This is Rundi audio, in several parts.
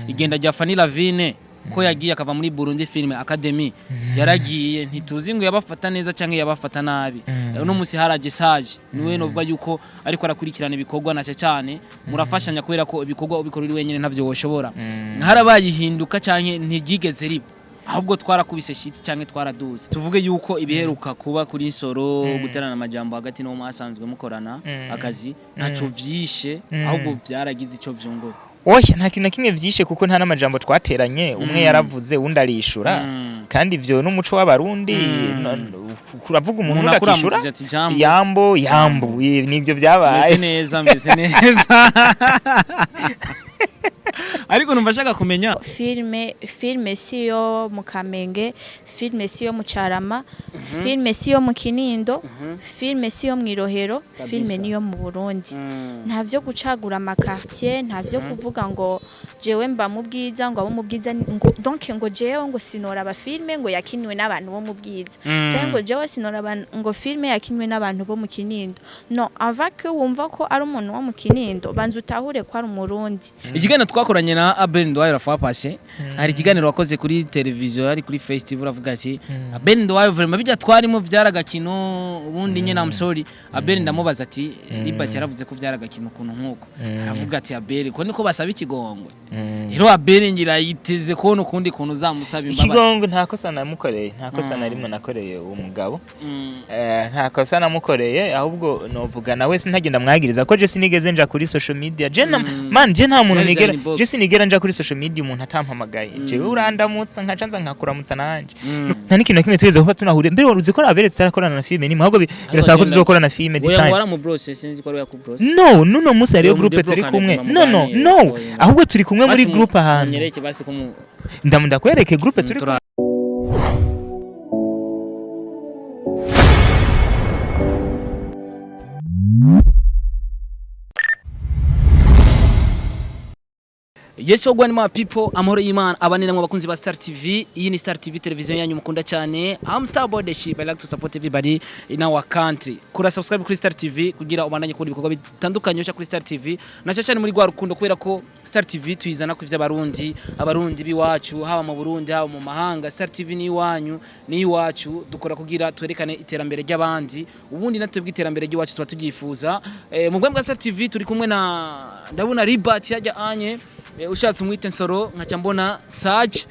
Igenda rya Fanny Lavine ko yagiye akava muri Burundi Film Academy, yaragiye ntituzi ngo yabafata neza canke yabafata nabi. Uno musi haraje Sage, niwe novuga yuko ariko arakurikirana ibikorwa na cyane murafashanya, kubera ko ibikorwa ubikora uri wenyine ntavyo woshobora. Harabaye ihinduka canke ntiryigeze riba, ahubwo twarakubise shiti canke twaraduze? Tuvuge yuko ibiheruka kuba kuri Nsoro, guterana amajambo hagati n'uwo mwasanzwe mukorana akazi, ntaco vyishe, ahubwo vyaragize ico vyungura? Oya, nta kintu na kimwe vyishe, kuko nta n'amajambo twateranye. Umwe yaravuze, undi arishura. Kandi ivyo n'umuco w'Abarundi. Kuravuga umuntu, umuntu undi akishura. Akuramukije ati jambo. Yambo yambo, nivyo meze vyabaye. Neza, meze neza, ariko numva ashaka kumenya. Filme si yo mu Kamenge, filme si yo mu Carama, filme si yo mu Kinindo, filme si yo mu Irohero, filme niyo mu Burundi. Nta vyo gucagura ama quartier, nta vyo kuvuga ngo jewe mba mu Bwiza, ngo abo mu Bwiza ngo donc ngo jewe ngo sinoraba filme ngo yakiniwe n'abantu bo mu Bwiza, cyangwa ngo jewe sinoraba ngo filme yakiniwe n'abantu bo mu Kinindo. No avant que wumva ko ari umuntu wo mu Kinindo, banza utahure ko ari Umurundi. Ikiganiro twakoranye na Abel Nduwayo la fois passée, hari ikiganiro wakoze kuri televiziyo, hari kuri festival, uravuga ati Abel Nduwayo vraiment bijya twarimo byaragakino. Ubundi nyine I'm sorry Abel, ndamubaza ati Libert yaravuze ko byaragakino ukuntu nkuko, aravuga ati Abel ko niko basaba ikigongwe. Rero Abel ngira yiteze kubona ukundi kuntu uzamusaba imbabazi. Ikigongo, nta kosa namukoreye, nta kosa na rimwe nakoreye uwo mugabo. Nta kosa namukoreye, ahubwo novuga nawe sinagenda mwagiriza ko je sinigeze nja kuri social media. Je na man, je nta muntu Neza nigera inbox. je sinigera nja kuri social media umuntu atampamagaye. Jewe urandamutsa nkaca nza nkakuramutsa nanje. Nta n'ikintu na kimwe twigeze kuba tunahuriye. Mbere wari uzi ko nabere tutarakorana na filime nimwe, ahubwo birasaba ko tuzokorana na filime this Oya, time. wara mu brose, sinzi ko ari yakubrose. No, nuno munsi hariyo Yo, groupe turi mudeblokane kumwe. kuma No, no. muganire, No. oya. Ahubwo turi kumwe muri Basi groupe ahantu. Munyereke basi ko mu Ndakwereke groupe turi kumwe. Yes, wagwan my people, amahoro y'Imana abane namwe abakunzi ba Star TV. Iyi ni Star TV, televiziyo yanyu mukunda cyane. I'm Star Boy the Ship. I like to support everybody in our country. Kura subscribe kuri Star TV kugira ubandanye kubona ibikorwa bitandukanye uca kuri Star TV. Na cyane cyane muri rwa rukundo, kubera ko Star TV tuyizana ku ivy'Abarundi, Abarundi biwacu, haba mu Burundi, haba mu mahanga. Star TV ni iwanyu, ni iwacu, dukora kugira twerekane iterambere ry'abandi. Ubundi natwe bw'iterambere ry'iwacu tuba tubyifuza. Mu bwa Star TV turi kumwe na, ndabona Libert yajya anye, ushatse umwite Nsoro, nkaca mbona Sage.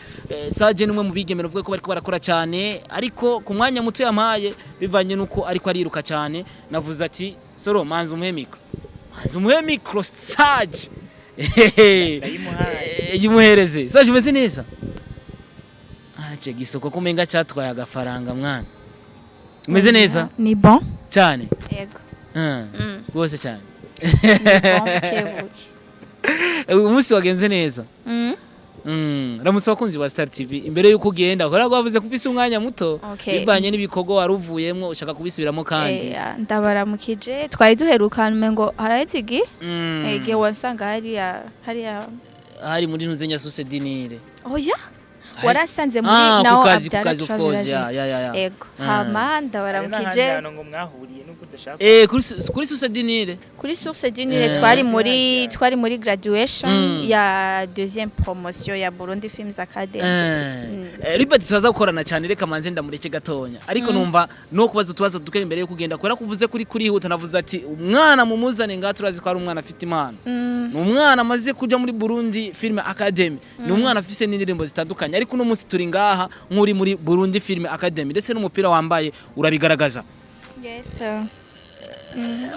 Sage ni umwe mu bigemera uvuga ko bariko barakora cyane, ariko ku mwanya muto yampaye, bivanye nuko ariko ariruka cyane, navuze ati Soro, manza umuhe micro, manza umuhe micro Sage. Ndayimuhaye. Yimuhereze. Sage, umeze neza? Ah, gisoko kumenga cyatwaye agafaranga mwana. Umeze neza? Ni bon. Cyane? Yego. Rwose cyane. Ni bon, buke buke. Umunsi wagenze neza? Ramutse abakunzi ba Star TV imbere yuko ugenda, kubera ko wavuze ko ufise umwanya muto, bivanye n'ibikorwa wari uvuyemwo, ushaka kubisubiramo kandi. Ndabaramukije. Twari duherukana ngo haraheze igihe. Igihe wasanga hariya hariya. Hari muri ntuzenya Source du Nil. Oya, warasanze muri Ah, naho ku kazi, ku Abdallah kazi, of Travel course, ya. Agency. Ya. Ego. Hama ndabaramukije. Ngo mwahuriye nuko udashaka. Kuri Source du Nil. Kuri Source du Nil twari muri graduation ya deuxième promotion ya Burundi Films Academy. Libert tuzaza gukorana cyane, reka manze ndamureke gatonya, ariko numva no kubaza utubazo duke imbere yo kugenda, kubera ko uvuze kuri kurihuta. Navuze ati umwana mumuzane ngaha, turazi ko ari umwana afite impano. Ni umwana amaze kuja muri Burundi Film Academy, ni umwana afise n'indirimbo zitandukanye, ariko uno munsi turi ngaha nk'uri muri Burundi Film Academy, ndetse n'umupira wambaye urabigaragaza. Yes sir.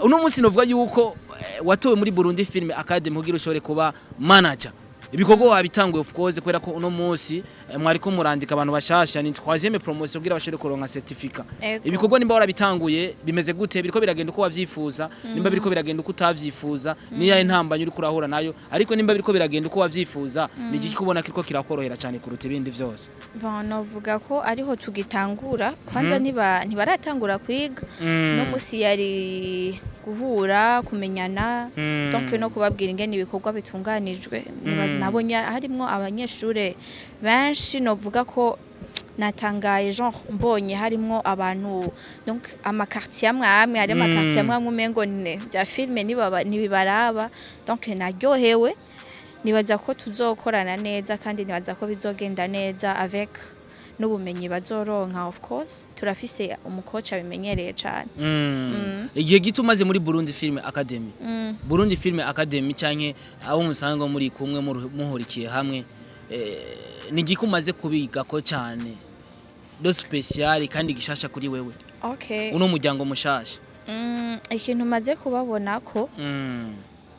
Uno munsi novuga yuko watowe muri Burundi Film Academy kugira ushobore kuba manager. Ibikorwa wabitanguye, of course, kubera ko uno munsi mwariko murandika abantu bashasha, ni troisième promotion kugira bashobore kuronka certificat. Ibikorwa nimba warabitanguye, bimeze gute? Biriko biragenda uko wavyifuza? Nimba biriko biragenda uko utavyifuza, niyahe ntambanye uriko urahura nayo? Ariko nimba biriko biragenda uko wavyifuza, ni igiki kubona kiriko kirakorohera cyane kuruta ibindi vyose? Bon, novuga ko ariho tugitangura. Kwanza niba ntibaratangura kwiga, no musi yari guhura, kumenyana, donc no kubabwira ingene ibikorwa bitunganijwe. Nabonye harimwo abanyeshure benshi, novuga ko natangaye, genre mbonye harimwo abantu, donc ama quartier amwe amwe, hari ama quartier amwe amwe umengo ne bya filme ntibibaraba. Donc naryohewe. Nibaza ko tuzokorana neza kandi nibaza ko bizogenda neza avec n'ubumenyi bazoronka. Of course, turafise umukoci abimenyereye cane. Igihe gito umaze muri Burundi Film Academy, Burundi Film Academy canke abo musanga muri kumwe muhurikiye hamwe, ni igiki umaze kubigako cyane de spécial kandi gishasha kuri wewe, uno muryango mushasha? Ikintu maze kubabona ko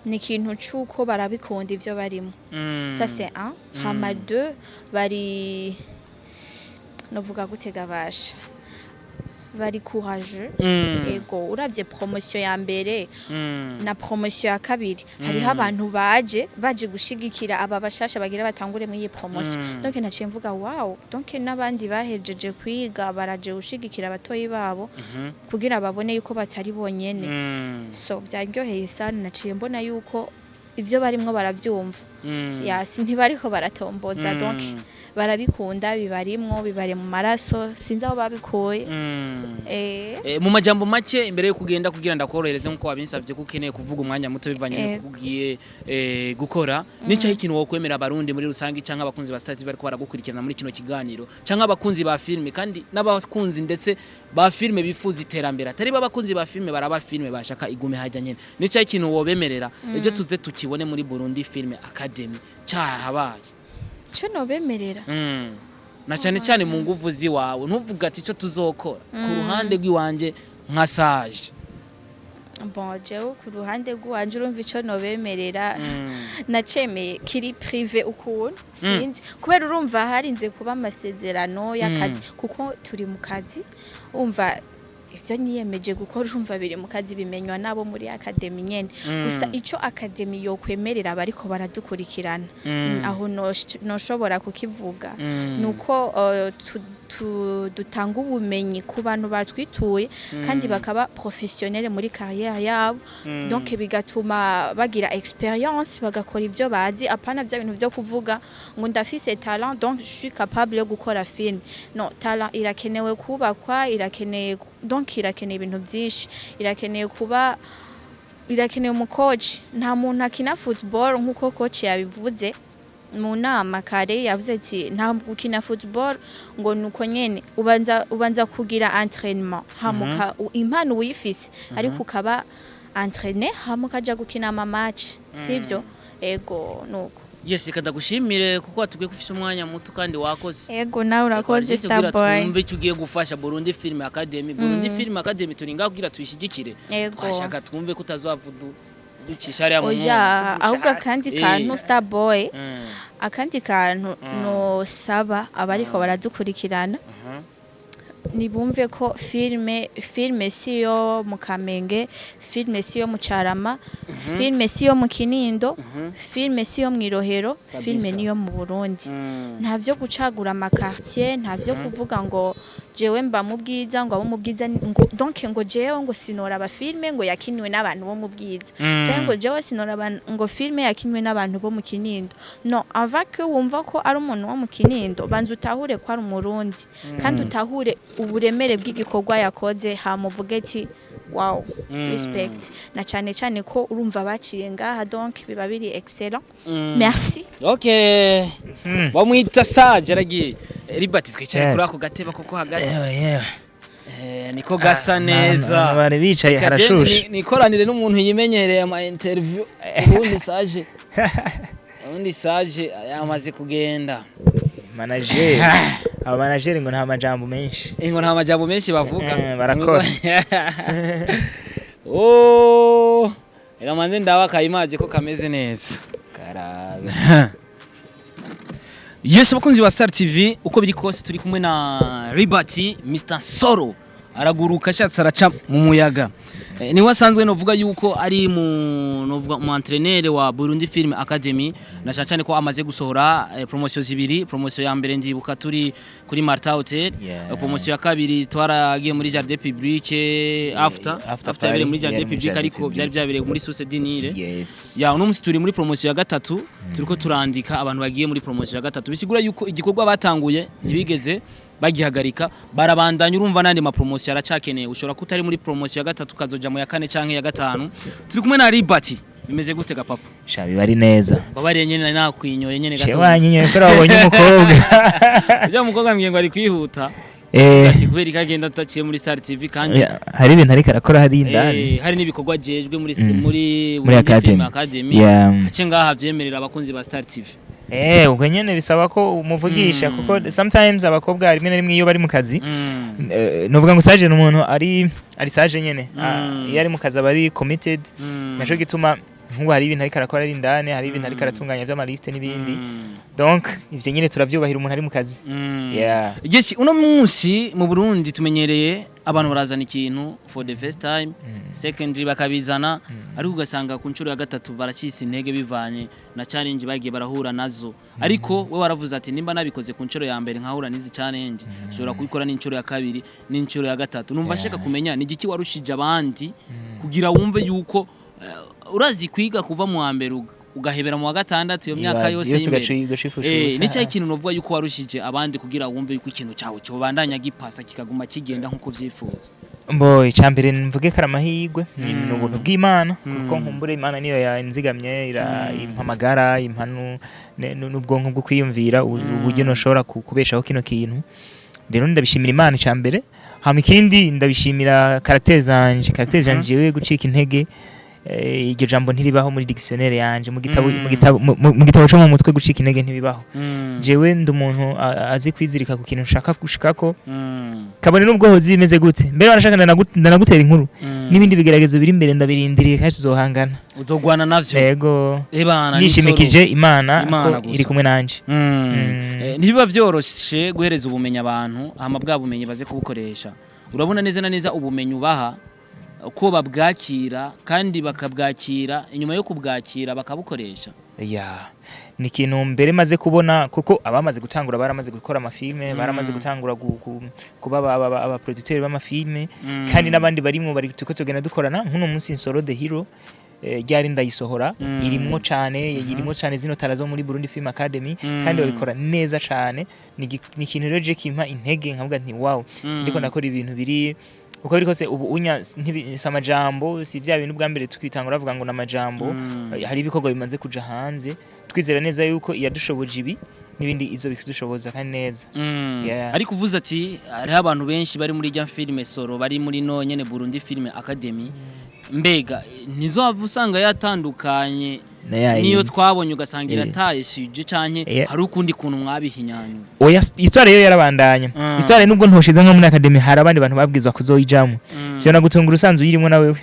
ni ikintu c'uko barabikunda ivyo barimo. Ça c'est un. Hama deux, bari, novuga gutega basha, bari courageux. Ego, uravye promotion ya mbere na promotion ya kabiri, hariho abantu baje gushigikira aba bashasha bagira batangure muri iyi promotion. Donc naciye mvuga: "Wow." Donc n'abandi bahejeje kwiga baraje gushigikira abatoyi babo kugira babone yuko batari bonyene. So vyaryoheye sana. Naciye mbona yuko ivyo barimwo baravyumva. Yasi ntibariko baratomboza. Donc barabikunda, bibarimwo, bibari mu maraso, sinzi aho babikuye. Mu majambo make imbere yo kugenda, kugira ndakorohereze nkuko wabinsabye ko ukeneye kuvuga umwanya muto bivanye n'uko ugiye gukora, nicaho ikintu wokwemera Abarundi muri rusange canke abakunzi ba Star TV bariko baragukurikirana muri kino kiganiro, canke abakunzi ba filime, kandi n'abakunzi ndetse ba filime bifuza iterambere, atari abakunzi ba filime baraba filime bashaka igume hajya nyene, nicaho ikintu wobemerera ejo tuze tukibone muri Burundi Film Academy cyahabaye? Ico nobemerera? Na cyane cyane mu nguvu ziwawe, ntuvuga ati icyo tuzokora ku ruhande rw'iwanje nka Sage. Bon, jewe ku ruhande rw'iwanje, urumva, ico nobemerera nacemeye kiri privé ukuntu, sinzi, kubera urumva harinze kuba amasezerano y'akazi, kuko turi mu kazi. Umva, ivyo niyemeje gukora, urumva, biri mu kazi, bimenywa nabo muri academy nyene. Gusa ico academy yokwemerera abariko baradukurikirana, aho noshobora kukivuga, nuko dutanga ubumenyi ku bantu batwituye kandi bakaba professionnel muri carrière yabo. Donc bigatuma bagira expérience, bagakora ivyo bazi, apana vya bintu vyo kuvuga ngo ndafise talent, donc je suis capable yo gukora film. No, talent irakenewe kubakwa, irakeneye, donc irakeneye ibintu byinshi, irakeneye kuba, irakeneye umukoci. Nta muntu akina football, nk'uko coach yabivuze mu nama kare, yavuze ati nta gukina football ngo nuko nyene, ubanza kugira entraînement, hamuka impano uyifise ariko ukaba entraîné, hama ukaja gukina ama match, sivyo? Ego, nuko. Yes, reka ndagushimire kuko watubwiye ko ufise umwanya muto kandi wakoze. Ego, nawe urakoze. Reka kugira Starboy. twumve icyo ugiye gufasha Burundi Film Academy. Burundi Film Academy turi ngaho kugira tuyishyigikire. Ego. Twashaka twumve ko utazova ducisha hariya mu Oya, ahubwo akandi kantu, Starboy, akandi kantu nosaba abariko baradukurikirana, nibumve ko filme siyo mu Kamenge, filme siyo mu Carama, filme siyo mu Kinindo, filme siyo mu Irohero, filme niyo mu Burundi. Nta vyo gucagura ama quartier, nta vyo kuvuga ngo jewe mba mu Bwiza, ngo abo mu Bwiza ngo donc ngo jewe ngo sinora aba filme ngo yakiniwe n'abantu bo mu Bwiza, cyangwa ngo jewe sinora ngo filme yakiniwe n'abantu bo mu Kinindo. No, avant que wumva ko ari umuntu wo mu Kinindo, banza utahure ko ari Umurundi kandi utahure uburemere bw'igikorwa yakoze, hamuvuge ati: "Wow, respect." Na cyane cyane ko urumva baciye ngaha, donc biba biri excellent. Merci. Okay, bamwita Sage, aragiye. Libert, twicare kuri ako gatebe koko hagati. Yewe yewe. Niko gasa neza. Bari bicaye. Reka je harashushe. Nikoranire n'umuntu yimenyereye ama interview. Ubundi Sage yamaze kugenda. Manager, aba manager ngo nta majambo menshi. Ngo nta majambo menshi bavuga. Barakora. Oh, reka manze ndaba akayimaje ko kameze neza. Karabe. Yes, abakunzi ba Star TV, uko biri kose turi kumwe na Liberty, Mr Soro, araguruka ashatse araca mu muyaga. Niwe asanzwe novuga yuko ari mu novuga mu entraîneur wa Burundi Film Academy, na cyane cyane ko amaze gusohora promotion zibiri. Promotion ya mbere ndibuka turi kuri Marta Hotel. Promotion ya kabiri twaragiye muri Jardin Public, after after after yabereye muri party, Jardin yari muri Public, Jardin ariko Public. byari byabereye muri Source du Nil. Yes. Ya, uno munsi turi muri promotion ya gatatu, turiko turandika abantu bagiye muri promotion ya gatatu, bisigura yuko igikorwa batanguye ntibigeze bagihagarika, barabandanya. Urumva nandi ma promotion aracakeneye, ushobora kutari muri promotion ya gatatu kazoja mu ya kane canke ya gatanu. Turi kumwe na Liberty. Bimeze gute ga papa? Sha, biba ari neza. Babariye nyene, nari nakwinyoye nyene She gato. Wanyinyoye kubera wabonye umukobwa. Ujya mukobwa mbwiye ngo ari kwihuta. Ati kubera ikagenda ataciye muri Star TV kandi Yeah, hari ibintu ariko arakora hari indani. Hari n'ibikorwa jejwe muri Muri muri Burundi Film Academy. Academy. Ace ngaha vyemerera abakunzi ba Star TV. Ubwo nyene bisaba ko umuvugisha, kuko sometimes abakobwa rimwe na rimwe iyo bari mu kazi, novuga ngo Sage ni umuntu ari sage nyene. Iyo ari mu kazi aba ari committed. Naco gituma nk'ubu hari ibintu ariko arakora ari indani, hari ibintu ariko aratunganya vy'amaliste n'ibindi. Donc ivyo nyene turavyubahira umuntu ari mu kazi. Yeah. Yes, uno munsi mu Burundi tumenyereye abantu barazana ikintu for the first time, secondary bakabizana, ariko ugasanga ku nshuro ya gatatu baracitse intege bivanye na challenge bagiye barahura nazo. Ariko we waravuze ati nimba nabikoze ku nshuro ya mbere nkahura n'izi challenge, nshobora kubikora n'inshuro ya kabiri n'inshuro ya gatatu. Numva shaka kumenya ni igiki warushije abandi kugira wumve yuko urazi kwiga kuva mu wa mbere ugahebera mu wa gatandatu, iyo myaka Ibaze, yose yose y'imbere. Ugacifusha ubusa. Ni cyahe kintu novuga yuko warushije abandi kugira wumve yuko ikintu cyawe cyobandanya gipasa, kikaguma kigenda nkuko vyifuza? Mbo icambere mvuge ko ari amahirwe, ni ubuntu bw'Imana, kuko nkumbure Imana niyo yanzigamye, impa amagara, impa n'ubwonko bwo kwiyumvira uburyo noshobora kubeshaho kino kintu. Rero ndabishimira Imana icambere, hama ikindi ndabishimira caractère zanje. Caractère zanje, jewe gucika intege, iryo jambo ntiribaho muri dictionnaire yanje, mu gitabo, mu gitabo cyo mu mutwe gucika intege ntibibaho. Jewe ndi umuntu azi kwizirika ku kintu nshaka gushikako, kabone n'ubwo hozi bimeze gute. Mbere barashaka ndanagutera inkuru n'ibindi bigeragezo biri imbere, ndabirindiriye kandi tuzohangana. Uzogwana navyo. Yego. Ebana. Nishimikije Imana Imana ko gusa. iri kumwe nanje. Ntibiba vyoroshe guhereza ubumenyi abantu, hama bwa bumenyi baze kubukoresha. Urabona neza na neza ubumenyi ubaha ko babwakira, kandi bakabwakira, inyuma yo kubwakira bakabukoresha? Ya, ni ikintu mbere maze kubona, kuko abamaze gutangura baramaze gukora amafilme, baramaze gutangura kuba abaproducteur b'amafilme, kandi n'abandi barimwo bari tuko tugenda dukorana. Nk'uno munsi Nsoro the Hero, ryari ndayisohora, irimwo cane zino tara zo muri Burundi Film Academy, kandi babikora neza cane. Ni ikintu rero je kimpa intege, nkavuga nti wow, sindiko ndakora ibintu biri uko biri kose. Ubu unya si amajambo, si bya bintu bwa mbere tukitangura bavuga ngo n'amajambo. Hari ibikorwa bimaze kuja hanze, twizera neza yuko iyadushoboje ibi n'ibindi izo bikidushoboza kandi neza. Yeah. Ariko uvuze ati hariho abantu benshi bari muri rya filime Soro, bari muri no nyene Burundi Film Academy, mbega ntizohava usanga yatandukanye Na ya niyo yindi. twabonye, ugasanga irataye sujet, canke hari ukundi kuntu mwabihinyanywe? Oya, histoire yo yarabandanya. Histoire nubwo ntoshize nko muri academy, hari abandi bantu babwizwa kuzoyijamo. Vyo nagutungura usanzwe uyirimo na wewe.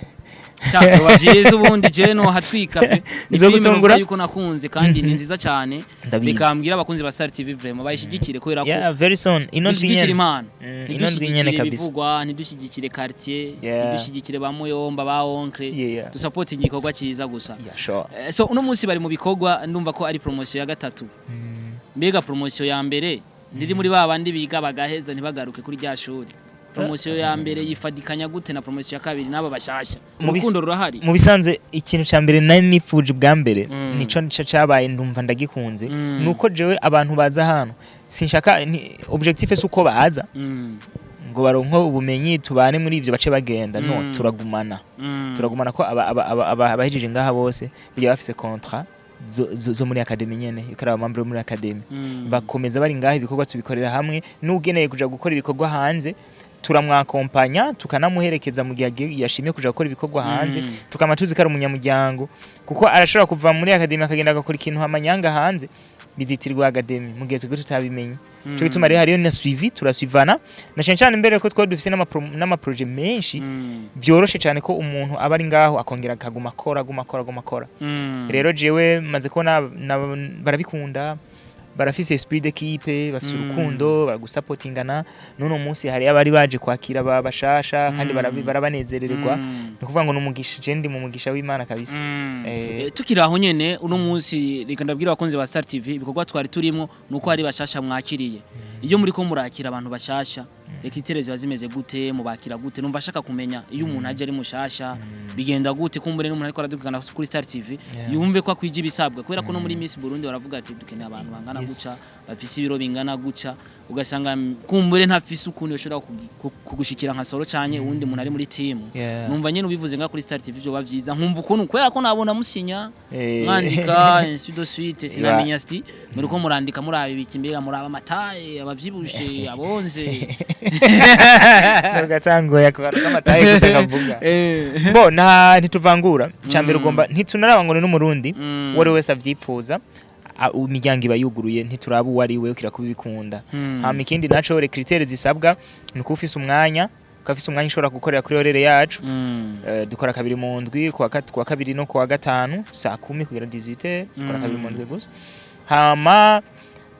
Cyakoba byiza, ubundi je no hatwika pe. Ni filime Izogutungura? novuga yuko nakunze kandi ni nziza cyane. Ndabizi. Bikambwira abakunzi ba Star TV vraiment bayishigikire, kubera ko Yeah, very soon ino ndwi dushyigikire nyene. impano. Ino ndwi nyene Ntidushyigikire kabisa. ibivugwa, ntidushyigikire quartier, ntidushyigikire ba muyomba, ba oncle. Dusapotinge igikorwa cyiza gusa. Yeah, sure. So uno munsi bari mu bikorwa, ndumva ko ari promotion ya gatatu. Mbega promotion ya mbere ndiri muri ba bandi biga bagaheza ntibagaruke kuri rya shuri, promotion ya mbere yifadikanya gute na promotion ya kabiri n'aba bashasha? Urukundo rurahari? Mu bisanzwe ikintu ca mbere nari nifuje bwa mbere, nico cabaye, ndumva ndagikunze, nuko jewe abantu baza hano sinshaka objectif si uko baza ngo baronke ubumenyi, tubane muri ivyo bace bagenda. No, turagumana. Turagumana ko abahejeje ngaha bose bijya bafise contrat zo muri academy nyene, yuko ari abamembre bo muri academy. Bakomeza bari ngaha, ibikorwa tubikorera hamwe, n'ugeneye kuja gukora ibikorwa hanze turamwakompanya, tukanamuherekeza mu gihe yashimye kuja gukora ibikorwa hanze. Tukama tuzi ko ari umunyamuryango, kuko arashobora kuva muri academy akagenda agakora ikintu amanyanga hanze, bizitirwa academy mu gihe twebwe tutabimenye. Cyo gituma rero hariyo na suivi, turasivana na cyane cyane mbere ko twari dufise n'amaprojet menshi. Byoroshe cyane ko umuntu aba ari ngaho akongera akaguma akora, aguma akora, aguma akora. Rero jewe maze kubona barabikunda, barafise esprit d'équipe, bafise urukundo, baragusapotingana. N'uno munsi hari abari baje kwakira bashasha kandi barabanezerererwa. Ni ukuvuga ngo ni umugisha, je ndi mu mugisha w'Imana kabisa. Tukiri aho nyene, uno munsi reka ndabwira abakunzi ba Star TV ibikorwa twari turimo nuko hari bashasha mwakiriye. Iyo muri ko murakira abantu bashasha, reka itere ziba zimeze gute? Mubakira gute? Numva ashaka kumenya iyo umuntu aje ari mushasha bigenda gute, kumbure n'umuntu ariko aradukana kuri Star TV yumve ko akwije ibisabwa, kubera ko no muri Miss Burundi baravuga ati dukeneye abantu bangana guca. Bafise ibiro bingana guca, ugasanga kumbure ntafise ukuntu yoshobora kugushikira nka Soro canke uwundi muntu ari muri team. Numva nyene ubivuze nga kuri Star TV byoba vyiza, nkumva ukuntu, kubera ko nabona musinya, mwandika ainsi de suite, sinamenya sti muriko murandika muraba ibiki, mbega muraba ama taille, abavyibushe, abonze? Ugatangoye ako kama taille kutakavuga. Bo nta ntituvangura. Icambere ugomba, ntitunaraba ngo ni n'umurundi, uwo ari we wese avyipfuza, imiryango iba yuguruye, ntituraba uwo ari we, ukira kubikunda. Hama ikindi naco, les critères zisabwa ni ukuba ufise umwanya, ukaba ufise umwanya ushobora gukorera kuri horaire yacu. Dukora kabiri mu ndwi, kuwa kabiri no kuwa gatanu, saa 10 kugera 18. Dukora kabiri mu ndwi gusa. Hama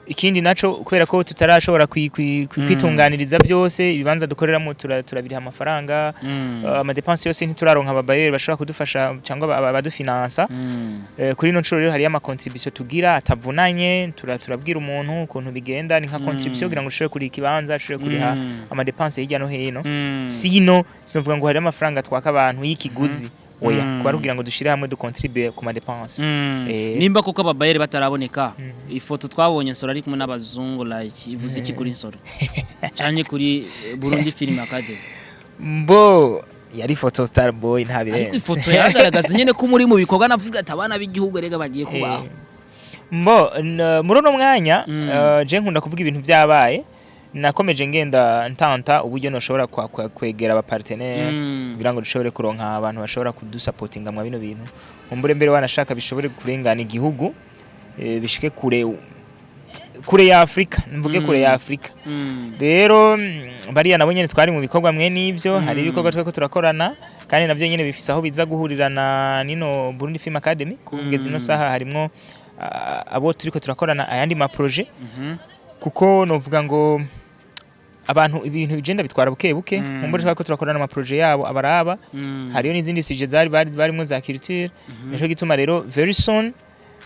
ikindi naco, kubera ko tutarashobora kwitunganiriza byose, ibibanza dukoreramo turabiriha amafaranga. Ama dépenses yose, ntituraronka aba bailleurs bashobora kudufasha cyangwa abadufinansa. Kuri ino nshuro rero hariyo ama contribution tugira atavunanye. Turabwira umuntu ukuntu bigenda, ni nka contribution kugira ngo ushobore kuriha ikibanza, ushobore kuriha ama dépenses hirya no hino. Sino sinovuga ngo hari amafaranga twaka abantu y'ikiguzi, oya, kuba ari kugira ngo dushire hamwe, ducontribue ku ma dépenses. Nimba koko aba bailleurs bataraboneka, ifoto twabonye Nsoro ari kumwe n'abazungu, like ivuze iki kuri Nsoro canke kuri Burundi Film Academy? Mbo yari photo star boy, nta Ariko birenze. ifoto yaragaragaza nyene ko muri mu bikorwa, navuga ati abana b'igihugu rega bagiye kubaho. Mbo muri uno mwanya, je nkunda kuvuga ibintu byabaye. Nakomeje ngenda ntanta uburyo noshobora kwegera aba partenaire kugira ngo dushobore kuronka abantu bashobora kudusapotinga mwa bino bintu, kumbure mbere wanashaka bishobore kurengana igihugu, bishike kure kure ya Afrika, mvuge kure ya Afrika. Rero bariya nabo nyene twari mu bikorwa mwe n'ivyo, hari ibikorwa twako turakorana, kandi navyo nyene bifise aho biza guhurirana nino Burundi Film Academy. Kugeza ino saha harimwo abo turiko turakorana ayandi ma projet, kuko novuga ngo abantu ibintu bigenda bitwara buke buke. Kumbure twariko turakorana ama projet yabo abaraba, hariyo n'izindi sujet zari barimo za culture. Nico gituma rero very soon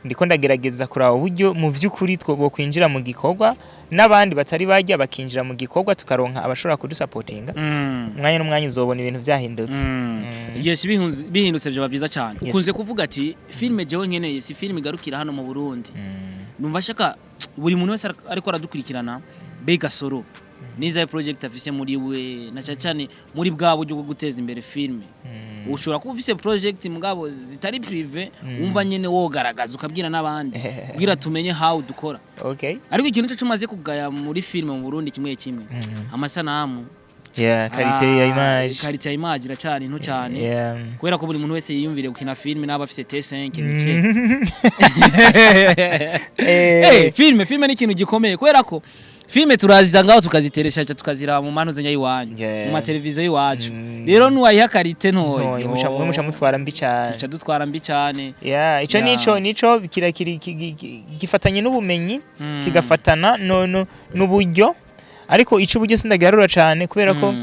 ndiko ndagerageza kuraba uburyo mu vy'ukuri two kwinjira mu gikorwa, n'abandi batari bajya bakinjira mu gikorwa, tukaronka abashobora kudusapotinga. Umwanya n'umwanya uzobona ibintu vyahindutse. Yes, bihindutse vyoba vyiza cyane. Ukunze kuvuga ati filime jewe nkeneye si filime igarukira hano mu Burundi. Numva shaka buri muntu wese ariko aradukurikirana, mbega Soro nizaye project afise muri we, na cyane cyane muri bwa buryo bwo guteza imbere filime? Ushobora kuba ufise project mugabo zitari privé, wumva nyene wogaragaza ukabwira n'abandi kugira tumenye how dukora. Ariko ikintu cyo tumaze kugaya muri filime mu Burundi kimwe kimwe, amasanamu. Yeah, qualité ya image. Qualité ya image iracari nto cyane, kubera ko buri muntu wese yiyumvire gukina filime n'aba afise T5 nivyo. Hey, filme ni ikintu gikomeye, kubera ko filme turaziza ngaho tukaziteresha, tukaziraba mu manu zenya y'iwanyu, mu mateleviziyo y'iwacu. Rero nuwayiha qualité ntoya, Ntoya, muca mutwara mbi cyane. Tuca dutwara mbi cyane. Yeah, ico nico kirakiri gifatanye n'ubumenyi, kigafatana no n'uburyo, ariko ico uburyo sindagiharura cyane, kubera ko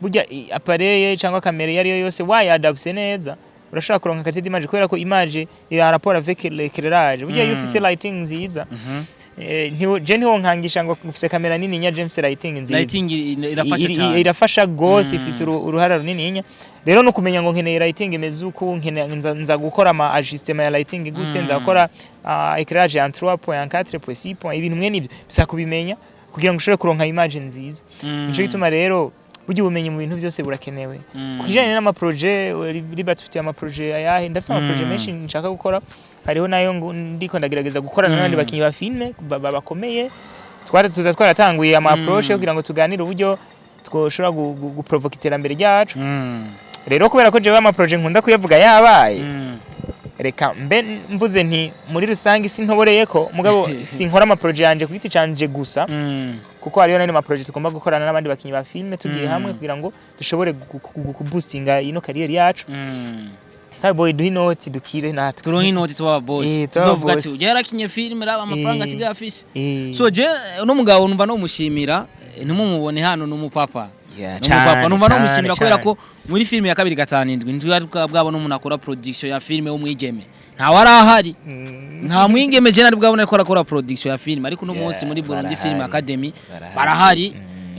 burya appareil cyangwa kamera iyo ariyo yose wayadapse neza, urashobora kuronka qualité d'image, kubera ko image iri en rapport avec l'éclairage. Burya iyo ufise lighting nziza, je ntiwonkangisha ngo ufise kamera nini nya, je mfise lighting nziza. Lighting irafasha cyane. Irafasha gose, ifise uruhara runini nya. Rero no kumenya ngo nkeneye lighting imeze uku, nkeneye nza gukora ama ajustement ya lighting gute, nza gukora éclairage en 3.4 6 point, ibintu mwene ibyo bisaba kubimenya kugira ngo ushobore kuronka image nziza. Nico gituma rero burya ubumenyi mu bintu byose burakenewe. Ku kijanye n'ama projet, riba tufitiye ama projet ayahe? Ndafise ama projet menshi nshaka gukora. Hariho nayo ndiko ndagerageza gukorana n'abandi bakinyi ba filme bakomeye. Twari tuza twaratanguye ama approche kugira ngo tuganire uburyo twoshobora guprovoka iterambere ryacu. Rero kubera ko jewe ama projet nkunda kuyavuga yabaye, reka mbe mvuze nti muri rusange sintoboreye ko, mugabo sinkora ama projet yanje ku giti canje gusa, kuko hariyo n'andi ma projet tugomba gukorana n'abandi bakinyi ba filme tugiye hamwe kugira ngo dushobore kuboostinga ino carrière yacu. Starboy, duhe inoti dukire natwe. Turonke inoti tuba boss. Tuba Tuzovuga ati boss. ujya yarakinye filime, raba amafaranga asigaye afise. So je uno mugabo numva no mushimira, ntimumubone hano, ni umupapa. Yeah, Ni umupapa. cane, Numva no cane, mushimira kubera cane. ko muri filime ya 257 ntitwari bwabona umuntu akora production ya filime w'umwigeme, ntawe arahari. Nta mwigeme je nari bwabona ariko arakora production ya filime, ariko uno Yeah, munsi muri Burundi barahari. Film Academy Barahari. barahari,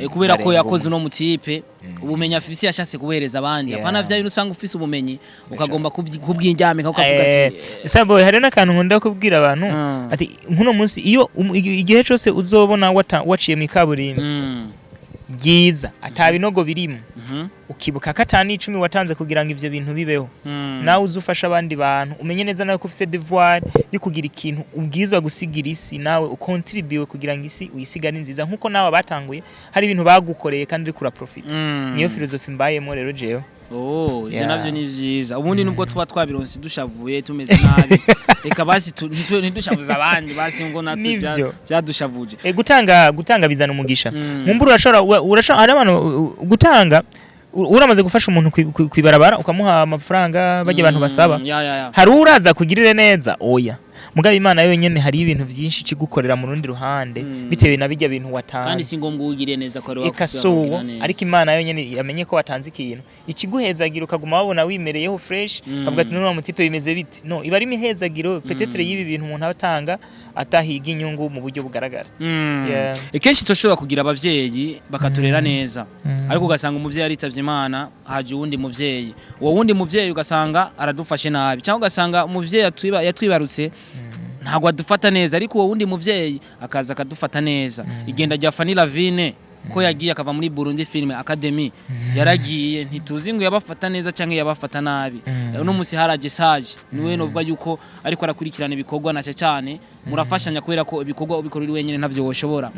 kubera ko Barenga yakoze umwe. uno mutipe. Ubumenyi afise yashatse kubuhereza abandi. Apana vya bintu usanga ufise ubumenyi ukagomba kubwindyamika, ukavuga ati Sabo, hari n'akantu nkunda kubwira abantu, ati nkuno munsi iyo igihe cyose uzobona waciye mu ikaburimbo ryiza, ata binogo birimo, ukibuka ko atani 10 watanze kugira ngo ivyo bintu bibeho, nawe uze ufasha abandi bantu, umenye neza nawe ko ufise devoir yo kugira ikintu ubwirizwa gusigira isi, nawe ukontribuye kugira ngo isi uyisigare nziza nkuko nawe batanguye hari ibintu bagukoreye kandi uriko uraprofita. Niyo philosophie mbayemo rero jewe. Oh, ivyo navyo ni vyiza. Ubundi nubwo tuba twabironse dushavuye, tumeze nabi, reka basi ntidushavuze abandi, basi ngo natwe Nivyo. byadushavuje. Gutanga bizana umugisha. Nkumbura urashobora, hari abantu gutanga, uramaze gufasha umuntu kwibarabara, ukamuha amafaranga bajya abantu basaba, Ya, ya, ya. hari uraza kugirire neza? Oya. Mugabo Imana yonyene hari ibintu byinshi ikigukorera mu rundi ruhande, bitewe na bijya bintu Kandi watanze. si ngombwa ugiriye neza ko ari Eka, suwo, ariko Imana yonyene yamenye ko watanze ikintu, ikiguhezagira, ukaguma wabona wimereyeho fresh, ukavuga ati: "None mutipe bimeze bite?" No iba ari imihezagiro peut-être y'ibi bintu umuntu aba atanga atahiga inyungu mu buryo bugaragara. Yeah. Kenshi turashobora kugira abavyeyi bakaturera neza, ariko ugasanga umuvyeyi aritavye Imana, haje uwundi muvyeyi, uwo wundi muvyeyi ugasanga aradufashe nabi, cyangwa ugasanga umuvyeyi yatwibarutse ntabwo adufata neza, ariko uwo wundi muvyeyi akaza akadufata neza. Igenda rya Fanny Lavine, ko yagiye akava muri Burundi Film Academy, yaragiye ntituzi ngo yabafata neza cyangwa yabafata nabi. Uno musi haraje Sage, niwe novuga yuko ariko arakurikirana ibikorwa na cyane murafashanya, kubera ko ibikorwa ubikora uri wenyine ntavyo woshobora.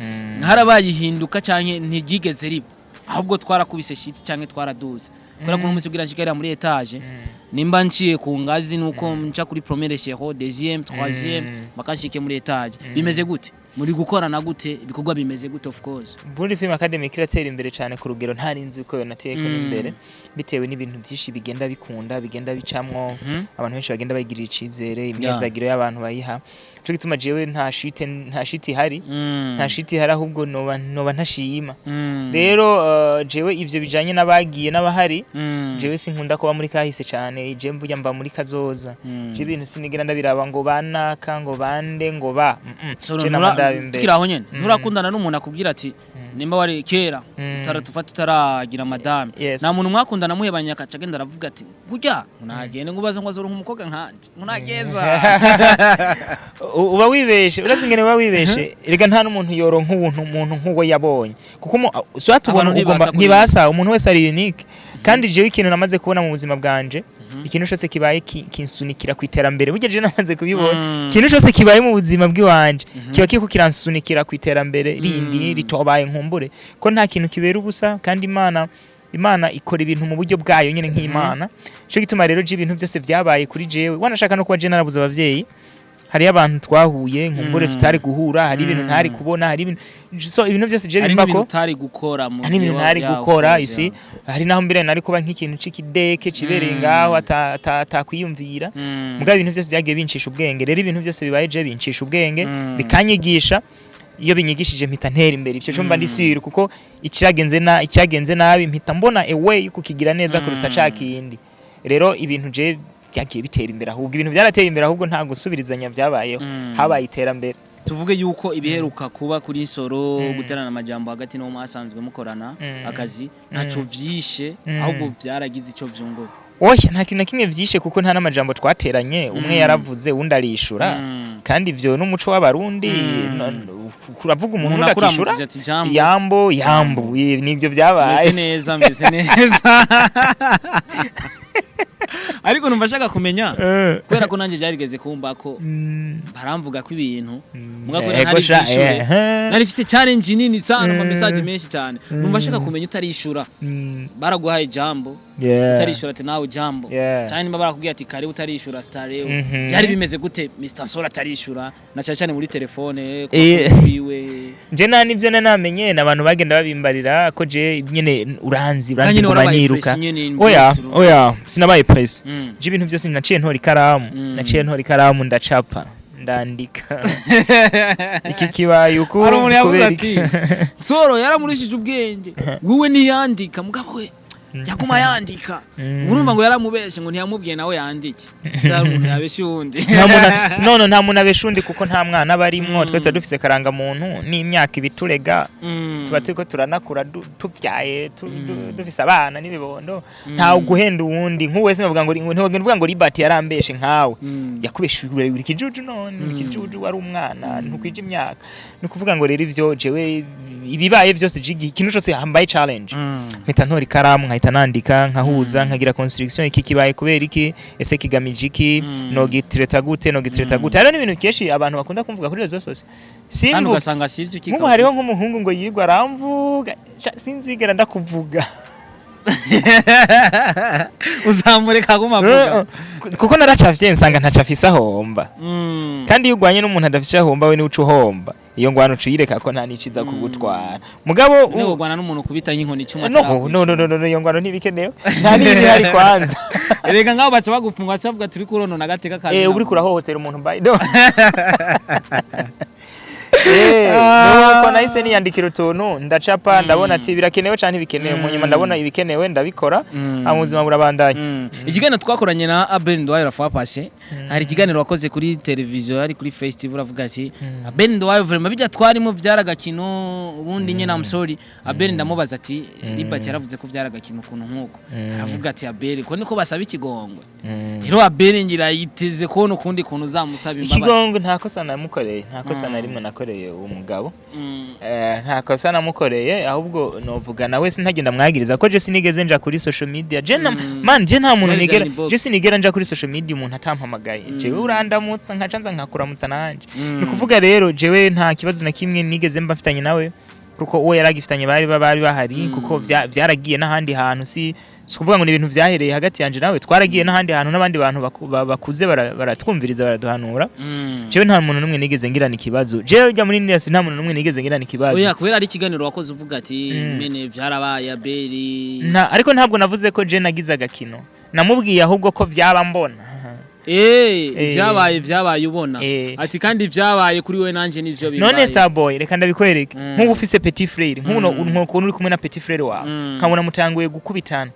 Harabaye ihinduka canke ntiryigeze riba, ahubwo twarakubise shiti canke twaraduze? Kubera ko uno musi kugira nshikira muri étage, nimba nciye ku ngazi, nuko nca kuri première échelon, deuxième, troisième, bakanshike muri étage. Bimeze gute? Muri gukorana gute? Ibikorwa bimeze gute, of course? Burundi Film Academy kiratera imbere cyane ku rugero ntari nzi ko yonateye ko n'imbere, bitewe n'ibintu byinshi bigenda bikunda, bigenda bicamwo, abantu benshi bagenda bagirira icizere, imyezagiro y'abantu bayiha. Ico gituma jewe nta shite ihari, nta shite ihari, ahubwo noba ntashima. Rero jewe ivyo bijanye n'abagiye n'abahari, jewe sinkunda kuba muri kahise cyane, je mburya mba muri kazoza. Je ibintu sinigera ndabiraba ngo banaka, ngo bande, ngo ba So, Je nama ndaba imbere. Tukiri aho nyene, nturakundana n'umuntu akubwira ati nimba wari kera utaratufata, utaragira madame, nta muntu mwakundana muhebanye akaca agenda aravuga ati burya ngo nagende ngo ubaze ngo azoronka umukobwa nkanje ngo nageza? Uba wibeshe, urazi ingene uba wibeshe? Erega nta n'umuntu yoronka ubuntu umuntu nk'uwo yabonye, kuko soit ubuntu Abantu ugomba ntibasa kuri ntibasa, umuntu wese ari unique. Kandi jewe ikintu namaze kubona mu buzima bwanje, ikintu cyose kibaye kinsunikira ku iterambere. Burya je namaze kubibona, ikintu cyose kibaye mu buzima bw'iwanje kiba kiriko kiransunikira ku iterambere rindi ritobaye. Nkumbure ko nta kintu kibera ubusa, kandi Imana ikora ibintu mu buryo bwayo nyine nk'Imana. Ico gituma rero je ibintu byose byabaye kuri jewe, wanashaka no kuba je narabuze abavyeyi, hariyo abantu twahuye nkumbure tutari guhura, hari ibintu ntari kubona, hari ibintu, so ibintu byose je Hari bimbako. n'ibintu utari gukora mu Hari n'ibintu gihe ntari gukora ukoze, isi, hari naho mbere nari kuba nk'ikintu c'ikideke cibereye ngaho atakwiyumvira. Mugabo ibintu byose byagiye bincisha ubwenge. Rero ibintu byose bibaye je bincisha ubwenge, bikanyigisha. Iyo binyigishije mpita ntera imbere. Icyo cyo mba ndi sûr, kuko icyagenze nabi mpita mbona a way yo kukigira neza kuruta ca kindi. Rero ibintu je byagiye bitera imbere, ahubwo ibintu byarateye imbere, ahubwo nta gusubirizanya byabayeho, habaye iterambere. Tuvuge yuko ibiheruka kuba kuri Nsoro, guterana amajambo hagati n'uwo mwasanzwe mukorana akazi, ntaco vyishe, ahubwo byaragize ico vyungura? Oya, nta kintu na kimwe vyishe, kuko nta n'amajambo twateranye. Umwe yaravuze, undi arishura, kandi ivyo n'umuco w'Abarundi. Kuravuga umuntu, Umuntu undi akishura. akuramukije ati jambo. Yambo yambo, nibyo Meze byabaye. neza, meze neza, ariko numva ashaka kumenya, kubera ko nanjye byarigeze kumba ko baramvuga ko ibintu muga ko Ego ntari sha, bwishure, nari mfise challenge nini sana, ama message menshi cyane. Numva ashaka kumenya, utarishura, baraguhaye jambo, utarishura ati nawe jambo, cyane nimba barakubwiye ati kare, utarishura stareho, byari bimeze gute Mr Nsoro atarishura, na cyane cyane muri telefone ku bakunzi biwe? Nje nta nivyo namenye, n'abantu bagenda babimbarira ko je nyene uranzi Nyene nguma warabaye niruka. press nyene, Oya, press. oya, sinabaye press. Je ibintu byose naciye ntora ikaramu, naciye ntora ikaramu, ndacapa, ndandika iki kibaye uku Hari umuntu yavuze kubera ati iki. Nsoro yaramurishije ubwenge, wewe ntiyandika, mugabo we Yaguma yandika. Urumva ngo yaramubeshe, ngo ntiyamubwiye nawe yandike. Ese umuntu yabeshe uwundi? Nta muntu, no, nta muntu abesha undi, kuko nta mwana aba arimwo. Twese dufise karangamuntu n'imyaka ibiturega. Tuba turiko turanakura, tuvyaye, dufise abana n'ibibondo. Ntawe guhenda uwundi. Nk'ubu wese bavuga ngo, ntiwogenda uvuga ngo Libert yarambeshe nkawe. Yakubeshe uri kijuju, none uri kijuju, wari umwana, ntukwije imyaka. Ni ukuvuga ngo rero ivyo jewe ibibaye byose, jigi ikintu cyose hambaye challenge, mpita ntora ikaramu, nkahita nandika, nkahuza, nkagira construction: iki kibaye kubera iki? Ese kigamije iki? Nogitreta gute? Nogitreta gute? Hariho n'ibintu kenshi abantu bakunda kumvuga kuri réseaux sociaux, Kandi simvuga. ugasanga sivyo. Nk'ubu hariho nk'umuhungu ngo yirirwa aramvuga. Sha, sinzigera ndakuvuga. Uzamureka aguma avuga. Kuko naracafye nsanga ntacafise ahomba. Kandi iyo urwanye n'umuntu adafise ahomba, we niwe uca uhomba. Iyo ngwano uca uyireka, ko nta n'iciza kugutwara mugabo. Niwe urwana n'umuntu kubita nk'inkoni icyuma? No, no, no, no, no, iyo ngwano ntibikenewe, nta n'ibiri ihari kwanza. Erega ngaho baca bagufunga, baca bavuga turi kuronona agateka kazi. Uba uriko urahohotera umuntu by no. Nuko nahise niyandikira utuntu, ndacapa, ndabona ati birakenewe canke ntibikenewe. Mu nyuma ndabona ibikenewe, ndabikora. Hama ubuzima burabandanya. Ikiganiro twakoranye na Abel Nduwayo la fois passée, hari ikiganiro wakoze kuri televiziyo, hari kuri festival, uravuga ati Abel Nduwayo vraiment bijya twarimo byaragakino. Ubundi nyine I'm sorry Abel, ndamubaza ati Libert yaravuze ko byaragakino ukuntu nkuko aravuga ati Abel ko niko basaba ikigongwe. Rero Abel ngira yiteze kubona ukundi kuntu uzamusaba imbabazi. Ikigongo, nta kosa namukoreye, nta kosa na rimwe nakoreye uwo mugabo. Nta kosa namukoreye, ahubwo novuga nawe sinagenda mwagiriza ko je sinigeze nja kuri social media. Je na man, je nta muntu Mwari nigera inbox. Je sinigera nja kuri social media umuntu atampamagaye. Jewe urandamutsa nkaca nza nkakuramutsa nanje. Ni kuvuga rero jewe nta kibazo na kimwe nigeze mba mfitanye nawe, kuko uwo yaragifitanye bari bahari, kuko byaragiye n'ahandi hantu. Si kuvuga ngo ni ibintu byahereye hagati yanje nawe, twaragiye n'ahandi hantu n'abandi bantu bakuze baratwumviriza, baraduhanura. Jewe nta muntu n'umwe nigeze ngirana ikibazo. Jewe ujya muri Nias, nta muntu n'umwe nigeze ngirana ikibazo. Oya, kubera ari ikiganiro wakoze uvuga ati mene byarabaye Abel. Ariko ntabwo navuze ko je nagize agakino, namubwiye ahubwo ko vyaba mbona. Byabaye ubona. Ati kandi byabaye kuri we nanje nivyo bibaye. None Starboy, reka ndabikwereke. Nk'ubu ufise petit frère, nk'ubu nk'ukuntu uri kumwe na petit frère wawe, nkabona mutanguye gukubitana,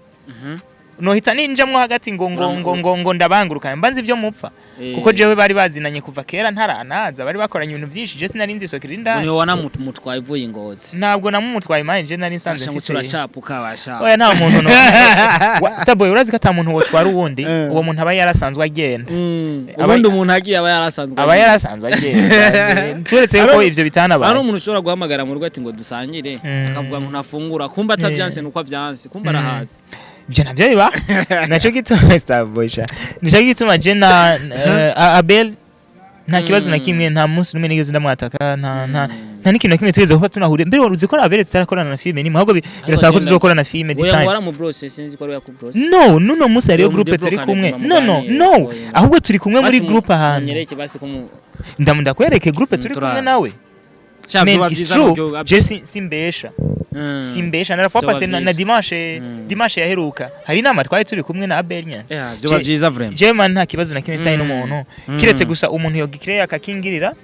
nohita ninjamwo hagati ngo ndabangurukana, mbanze ivyo mupfa? Kuko jewe bari bazinanye kuva kera ntaranaza, bari bakoranye ibintu byinshi, je sinari nzi isoko iri indani. Niwe wanamutwaye ivuye ingozi? Ntabwo namumutwaye manje, je nari nsanzwe Basha ngo mfise. Turashapuka basha. Oya, nta muntu no Starboy, urazi ko ata muntu wotwara uwundi. Uwo muntu aba yarasanzwe agenda. Ubundi umuntu agiye aba yarasanzwe Aba agiye. yarasanzwe agenda, turetse yuko ivyo bitanabaye. Hari umuntu ushobora guhamagara mu rugo ati ngo dusangire, akavuga ngo ntafungura, kumba atavyanse, nuko avyanse, kumba arahazi. Ibyo nabyo biba. Naco gituma Starboy sha, nico gituma je na Abel nta kibazo na kimwe, nta munsi n'umwe nigeze ndamwataka, nta n'ikintu na kimwe tugeze kuba tunahuriye. Mbere wari uzi ko na Abel tutarakorana na filime nimwe, ahubwo birasaba ko tuzokorana na filime this Oya, ngo time. waramubrose, sinzi ko ari yakubrose. No, nuno munsi hariyo Oya, groupe turi mudeblokane kumwe. kuma No, no, muganire, no. oya. Ahubwo turi kumwe muri Basi groupe ahantu. munyereke basi ko Ndakwereke groupe turi kumwe nawe. Sha, Man, vyoba it's vyiza true. navyo. Je simbesha. Simbesha, narafa Vyoba passé na vyiza. dimanche. Dimanche yaheruka hari inama twari turi kumwe na Abel nyene. Yeah, vyoba vyiza vraiment. Je man, nta kibazo na kimwe mfitanye n'umuntu, kiretse gusa umuntu yogikireye akakingirira.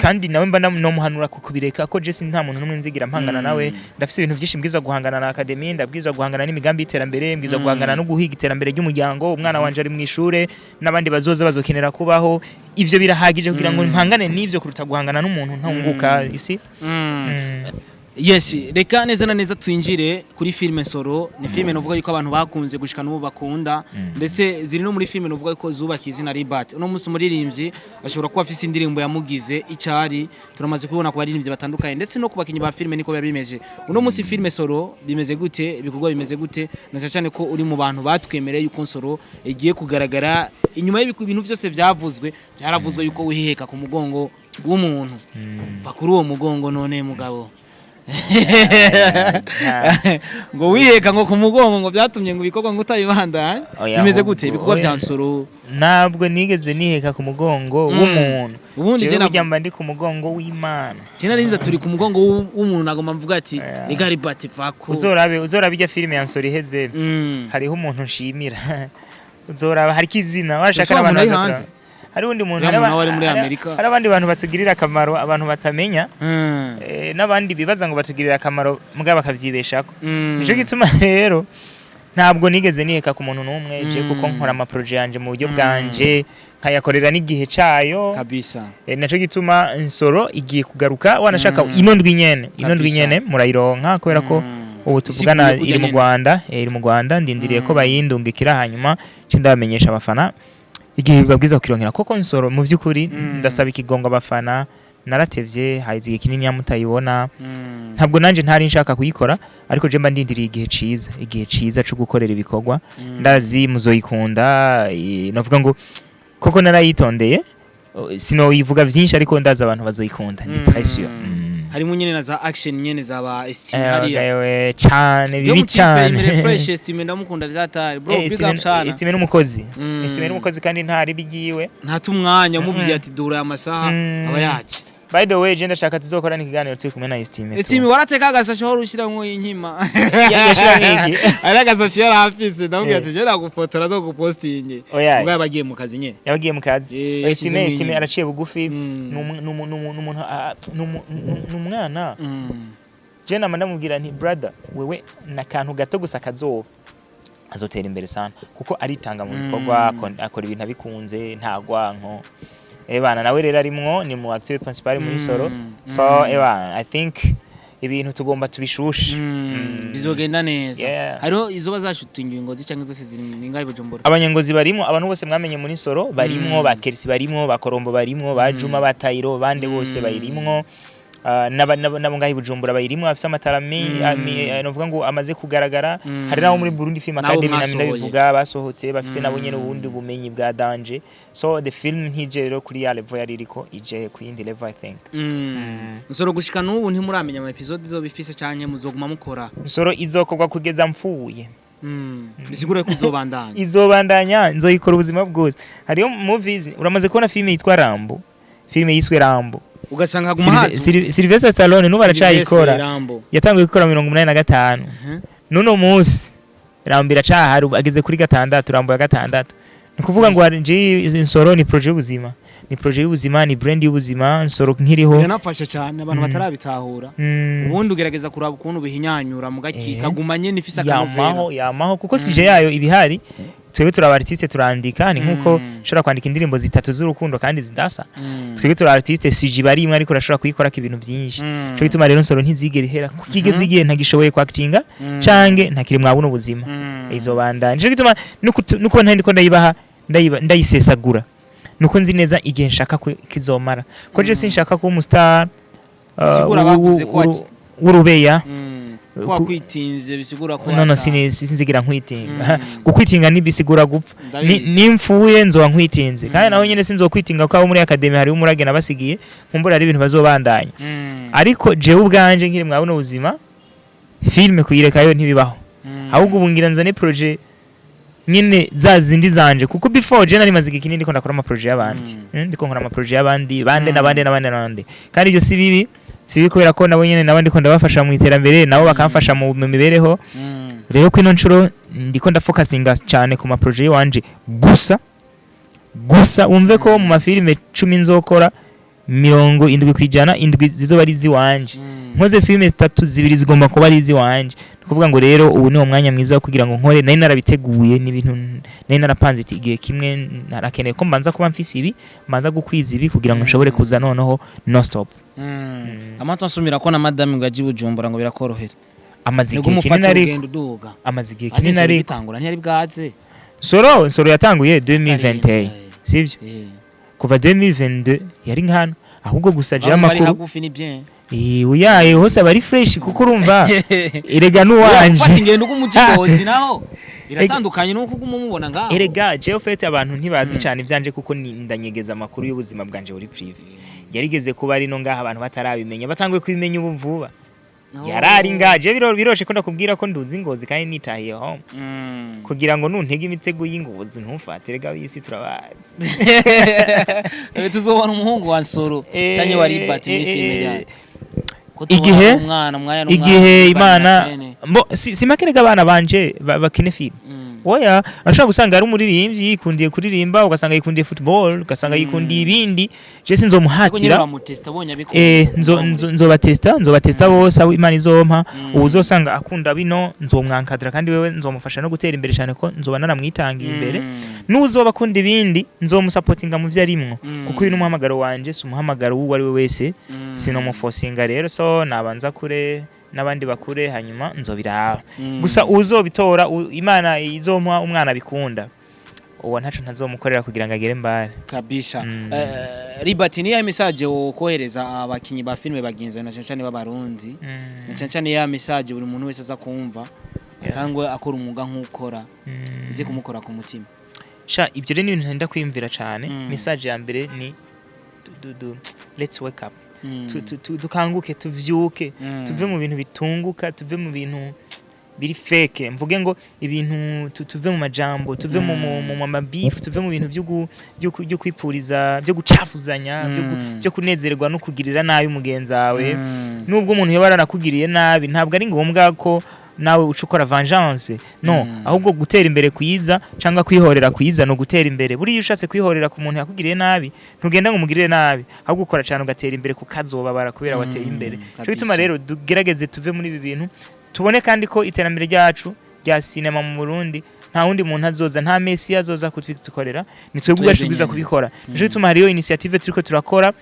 Kandi nawe mba nomuhanura kubireka, ko je nta muntu n'umwe nzigira mpangana nawe. Ndafise ibintu byinshi mbwirizwa guhangana na academy, ndabwirizwa guhangana n'imigambi y'iterambere, mbwirizwa guhangana no guhiga iterambere ry'umuryango. Umwana wanje ari mu ishure n'abandi bazoza bazokenera kubaho. Ivyo birahagije kugira ngo mpangane n'ivyo kuruta guhangana n'umuntu ntunguka, you see. Yes, reka neza na neza twinjire kuri filime Nsoro. Ni filime novuga yuko abantu bakunze gushika n'ubu bakunda, ndetse ziri no muri filime novuga yuko zubaka izina Libert. Uno munsi umuririmbyi ashobora kuba afise indirimbo yamugize icyari, turamaze kubibona ku baririmbyi batandukanye, ndetse no ku bakinyi ba filime niko biba bimeze. Uno munsi filime Nsoro bimeze gute? Ibikorwa bimeze gute? Na cyane cyane ko uri mu bantu batwemereye yuko Nsoro igiye kugaragara inyuma y'ibintu byose byavuzwe, byaravuzwe yuko wiheka ku mugongo w'umuntu. Va kuri uwo mugongo none mugabo. Ngo wiheka ngo ku mugongo, ngo byatumye ngo ibikorwa ngo utabibandanya. Oya, Bimeze ahubwo, gute ibikorwa oya. bya Nsoro? Ntabwo nigeze niheka ku mugongo w'umuntu. Ubundi Jewe je burya mba ndi ku mugongo w'Imana. Je narinze turi ku mugongo w'umuntu, nagomba mvuga ati Oya. rega Libert vako. Uzorabe ijya filime ya Nsoro iheze, hariho umuntu nshimira. Uzoraba hariko izina washaka Si wa n'abantu muntu ari baza hanze? kuraba. Hari undi muntu. Uriya muntu nawe ari muri Amerika. Hari abandi bantu batugirira akamaro abantu batamenya, n'abandi bibaza ngo batugirira akamaro mugabo bakavyibeshako. Nico gituma rero Ntabwo nigeze niheka ku muntu n'umwe je, kuko nkora ama projets yanje mu buryo bwanje, nkayakorera n'igihe cayo. Naco gituma Nsoro igiye kugaruka, wanashaka ino ndwi nyene, ino ndwi nyene murayironka, kubera ko ubu tuvugana Isiguye kurya iri mu nyene. Rwanda, iri mu Rwanda, ndindiriye ko bayindungikira, hanyuma nce ndabamenyesha abafana igihe babwiza kukironkera. Koko Nsoro mu by'ukuri ndasaba ikigongo abafana, naratevye, hahize igihe kinini mutayibona. Ntabwo nanje ntari nshaka kuyikora, ariko je mba ndindiriye igihe ciza, igihe ciza co gukorera ibikorwa. Ndazi muzoyikunda, novuga ngo koko narayitondeye. Sinoyivuga byinshi, ariko ndazi abantu bazoyikunda, ndi très sûr. Harimo nyene na za action nyene za ba Estime hariya. Ewe, cane Yo bibi mutipe cane. Imere fresh. Estime ndamukunda vyatari, bro, big up sana. Estime n'umukozi. Estime n'umukozi kandi ntari bigiwe. Ntata umwanya, umubwiye ati dura aya masaha, aba yaje. By the way, je ndashaka tuzokorana ikiganiro turi kumwe na Estime tu. Estime, warateka agasashi wari ushiramwo inkima? Yashiramwo iki? Ari agasashi yari afise, ndamubwira ati je nagufotora zo gupostinge. Oya. Ubwo yabagiye mu kazi nyene. Yabagiye mu kazi. Yashyizemo Estime, Estime inyuma. araciye bugufi. Ni umuntu, ni umwana. Je nama ndamubwira nti: "Brother, wewe nakantu gato gusa kazoba azotera imbere sana," kuko aritanga mu bikorwa, akora ibintu abikunze, nta gwanko. Ebana nawe rero arimwo, ni mu acteur principal muri Soro. So ebana, I think ibintu tugomba tubishushe. Bizogenda neza. Hariho izo bazashutinga ingozi cyangwa zose ziri ni ngaho i Bujumbura? Abanyengozi barimwo, abantu bose mwamenye muri Soro barimwo, ba Kerisi barimwo, ba Korombo barimwo, ba Juma, ba Tairo, bande bose bayirimwo. Nabo ngaho i Bujumbura bayirimwo, bafise amatarami, novuga ngo amaze kugaragara. Hari nabo muri Burundi Film Nabo Academy na mwasohoye. Ndabivuga, basohotse bafise nabo nyene ubundi bumenyi bwa danger. So the film ntije rero kuri ya level yari iriko, ije ku yindi level, I think. Nsoro gushika n'ubu ntimuramenya ama episode izoba ifise, canke muzoguma mukora? Nsoro izokorwa kugeza mfuye. Bisigure ko izobandanya. Izobandanya, nzoyikora ubuzima bwose. Hariyo movies, uramaze kubona filime yitwa Rambo, filime yiswe Rambo? Ugasanga haguma haza Sylvester Stallone n'ubu aracayikora. Rambo. Yatanguye gukora 85, n'uno munsi Rambo iracahari, ubu ageze kuri gatandatu, Rambo ya gatandatu. Ni ukuvuga ngo hari nje Nsoro ni projet y'ubuzima, ni projet y'ubuzima, ni brand y'ubuzima. Nsoro nkiriho. Biranafasha cyane abantu batarabitahura. Ubundi ugerageza kuraba ukuntu bihinyanyura mugakika, guma nyene ifise akanovera. Yamaho, yamaho, kuko sujet yayo ibihari. Twebwe turi aba artiste, turandika, ni nkuko ushobora kwandika indirimbo zitatu z'urukundo kandi zidasa. Twebwe turi artiste, sujet iba ari imwe, ariko urashobora kuyikorako ibintu byinshi. Cyo gituma rero Nsoro ntizigera ihera, kuko igeze igihe ntagishoboye kwactinga cange ntakiri mwa buno buzima, izobandanya. Nico gituma nuko ntari ndiko ndayibaha, ndayisesagura, nuko nzi neza igihe nshaka ko kizomara, ko je sinshaka kuba umu star Bisigura bavuze ko w'urubeya. Ko wakwitinze, bisigura ko No, sinzigira nkwitinga. Gukwitinga ntibisigura gupfa. Ndabizi. Nimfuye nzoba nkwitinze, kandi naho nyene sinzokwitinga, kuko abo muri academy hariho umurage nabasigiye, nkumbura hari ibintu bazobandanya. Ariko jewe ubwanje nkiri mwa buno buzima, filme kuyirekayo ntibibaho. Ahubwo ubu ngira nzane projet nyine za zindi zanje, kuko before je nari maze igihe kinini ndiko ndakora ama projets y'abandi. Ndiko nkora ama projets y'abandi bande n'abandi n'abandi n'abandi, kandi ibyo si bibi, si bibi, kubera ko nabo nyene nabo ndiko ndabafasha mu iterambere, nabo bakamfasha mu mibereho. Rero ko ino nshuro ndiko ndafocusinga cyane ku ma projets y'iwanje gusa gusa. Wumve ko mu mafilime 10 nzokora, 70% indwi zizoba ari iziwanje. Nkoze filime zitatu, zibiri zigomba kuba ari iziwanje. Ni ukuvuga ngo rero ubu ni umwanya mwiza wo kugira ngo nkore. Nari narabiteguye, ni ibintu nari narapanze, iti igihe kimwe narakeneye ko mbanza kuba mfise ibi, mbanza gukwiza ibi, kugira ngo nshobore kuza noneho non stop. Amato nsumira ko na madame ngo aje i Bujumbura ngo birakorohera. Amaze Nibwo igihe umufata kinini ariko urugendo uduga. Amaze igihe Azi kinini Nsoro ariko igitangura ntiyari bwaze. Nsoro yatanguye 2021, sibyo? Eh. Kuva 2022 yari nkano, ahubwo gusa je Bamwe bari amakuru hagufi ni bien. Uyaye hose aba ari fresh, kuko urumva erega n'uwanje. Gufata ingendo uguma naho biratandukanye nuko uguma umubona ngaho. Erega jewe fete abantu ntibazi cyane ivyanje, kuko ndanyegeza amakuru y'ubuzima bwanje buri privé. Yarigeze kuba ari no ngaha abantu batarabimenya, batanguye kubimenya ubu vuba. Yarari ngaha. Je biroshe ko ndakubwira ko nduzi Ngozi kandi nitahiye home, kugira ngo nuntege imitego y'ingozi ntumfate. Erega isi turabazi. Tuzobona umuhungu wa Nsoro canke wa Libert muri filime ryayo. Ko tubona umwana umwanya n'umwana Igihe bari na Imana scène. mbo si makerega abana banje bakine film. Oya, ashobora gusanga ari umuririmbyi yikundiye kuririmba, ugasanga yikundiye football, ugasanga yikundiye ibindi. Je Ariko nyine sinzomuhatira. uramutesta, abonye abikunda. Nzobatesta bose abo Imana izompa. Uwuzosanga akunda bino nzomwankadira, kandi wewe nzomufasha no gutera imbere cyane, ko nzoba naramwitangiye imbere. N'uzoba akunda ibindi nzomusapotinga mu vyo arimwo, kuko uyu ni umuhamagaro wanje, si umuhamagaro w'uwo ari we wese. Sinomufosinga rero, so nabanza kure n'abandi bakure, hanyuma nzobiraba. Gusa uzobitora, Imana izompa umwana bikunda, uwo ntaco ntazomukorera kugira ngo agere mbare. Kabisa. Libert, niya message wokohereza abakinyi ba filime bagenzi, na cyane cyane b'Abarundi, na cyane cyane ya message buri muntu wese aza kumva asanzwe akora umwuga nk'ukora, ize kumukora ku mutima? Sha, ibyo rero ni ibintu ntenda kwiyumvira cyane. Message ya mbere ni let's wake up. Dukanguke, tuvyuke, tuve mu bintu bitunguka, tuve mu bintu biri fake, mvuge ngo ibintu tuve mu majambo, tuve mu mabifu, tuve mu bintu byo kwipfuriza, byo gucafuzanya, byo kunezererwa no kugirira nabi mugenzi wawe. Nubwo umuntu yaba yaranakugiriye nabi, ntabwo ari ngombwa ko nawe uca ukora vengeance, no. Ahubwo gutera imbere kwiza cyangwa kwihorera kwiza no gutera imbere, buriya iyo ushatse kwihorera ku muntu yakugiriye nabi, ntugenda ngo umugirire nabi, ahubwo ukora cyane ugatera imbere, kukazobabara kubera wateye imbere. Cyo gituma rero dugerageze tuve muri ibi bintu, tubone kandi ko iterambere ryacu rya sinema mu Burundi, nta wundi muntu azoza, nta Messi azoza kutwikorera, ni twebwe ubwacu Twebwe tubwiza nyene. kubikora. Nico gituma hariyo initiative turiko turakora,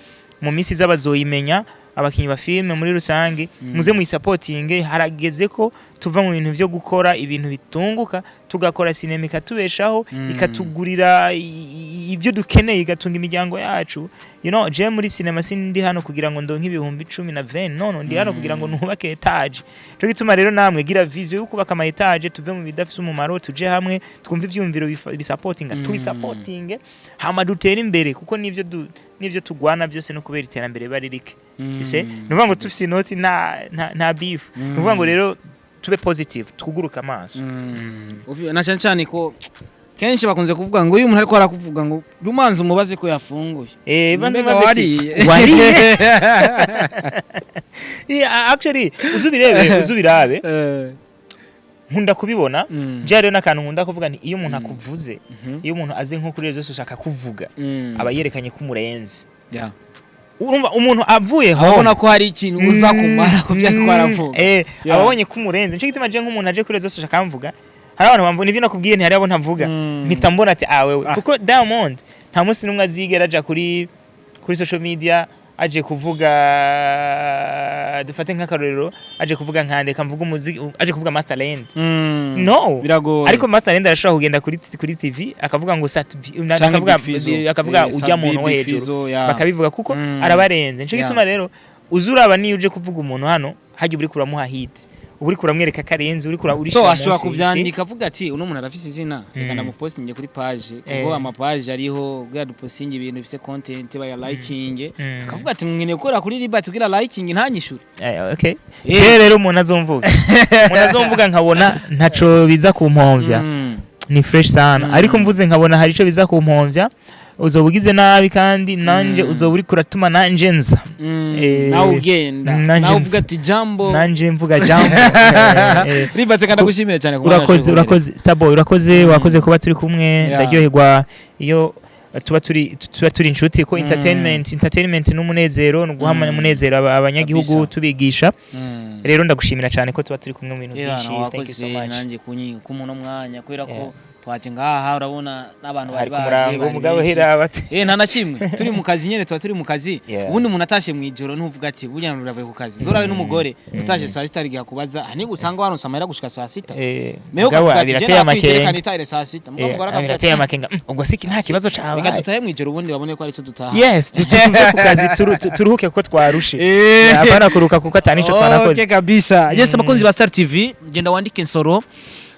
mu minsi iza bazoyimenya abakinyi ba filime muri rusange. Muze muyisapotinge. Harageze ko tuva mu bintu vyo gukora ibintu bitunguka, tugakora sinema ikatubeshaho, ikatugurira ibyo dukeneye, igatunga imiryango yacu. Je muri sinema sindi hano kugira ngo ndonke 10,000 na 20, no, ndi hano kugira ngo nubake étage. Cyo gituma rero namwe gira vision yo kubaka ama étage, tuve mu bidafise umumaro, tuje hamwe, twumve ivyumviro bisapotinga, tubisapotinge, hama dutere imbere, kuko nivyo tugwana byose no kubera iterambere bari rike. Ese ni ukuvuga ngo tufise inoti, nta beef. Ni ukuvuga ngo rero tube positive, twuguruke amaso. Na cyane cyane ko kenshi bakunze kuvuga ngo iyo umuntu ariko arakuvuga ngo rumanza umubaze ko yafunguye. Banze Mbega maze ati, wariye? Wariye? Yeah, actually uzubirebe, uzubirabe, nkunda kubibona. Je rero n'akantu nkunda kuvuga nti iyo umuntu akuvuze, iyo umuntu aze nko kuri réseaux sociaux akakuvuga, aba yerekanye ko umurenze. Urumva umuntu avuye home, abona ko hari ikintu uza kumara ku byo ariko aravuga. Ababonye ko umurenze. Nico gituma je nk'umuntu aje kuri réseaux sociaux akamvuga, hari abantu bambona ibyo nakubwiye, ntihari abo ntavuga. Mpita mbona ati ah wewe, kuko Diamond nta munsi n'umwe azigera aja kuri social media aje kuvuga, dufate nk'akarorero, aje kuvuga nkande kamvuga umuziki, aje kuvuga Masterland. No. Biragoye. Ariko Masterland arashobora kugenda kuri TV akavuga ngo Sat-B, Canke akavuga Big Fizzo. akavuga ujya Sat-B, muntu wo Big hejuru, Fizzo, yeah. bakabivuga kuko arabarenze. Nico gituma rero uzuraba niyo uje kuvuga umuntu hano hajya uri kuramuha hit, uba uri kuramwereka ko arenze, uri kura So urishira ashobora munsi. Kuvyandika avuga ati uno muntu arafise izina, reka ndamupostinge kuri page, kuko ama page ariho kugira dupostinge ibintu bifise content baya liking. Akavuga ati nkeneye gukora kuri Libert kugira liking, ntanyishure. Okay. Je rero umuntu azomvuga nkabona ntaco biza kumpombya, ni fresh sana. Ariko mvuze nkabona hari ico biza kumpombya, uzoba ugize nabi, kandi nanje uzoba uriko uratuma nanje nza. Nawe ugenda nanje nawe uvuga ati jambo. Nanje mvuga jambo. Libert, kandi ndagushimire cyane kuba Urakoze. waje. Urakoze Starboy, urakoze, wakoze kuba turi kumwe. Ndaryoherwa iyo tuba turi inshuti, ko entertainment n'umunezero, ni uguha umunezero abanyagihugu, tubigisha. Rero ndagushimira cyane ko tuba turi kumwe mu bintu byinshi. Thank you so Wakoze much. nanjye kunyi kumuno mwanya, kubera ko twaje ngaha, urabona n'abantu bari Hari ku baje murango bari umugabo benshi. hera bate. Nta na kimwe, turi mu kazi nyene, tuba turi mu kazi. Ubundi umuntu atashe mu ijoro ntuvuga ati burya uravuye ku kazi, uzorabe n'umugore utashe saa 6 arigihe akubaza ah niba usanga waronse amahera gushika saa 6. Mewe Mugabo ukavuga ati birateye je nakwigereka amakenga. nitahire saa 6, mugabo umugore akavuga Birateye ati amakenga. Ubwo siki nta kibazo reka cabaye. dutahe mu ijoro, ubundi babone ko arico dutaha. Yes, tuve ku kazi, turuhuke kuko twarushe. Apana kuruka kuko atanico twanakoze. Okay, kabisa. Yes, abakunzi ba Star TV, genda wandike Nsoro.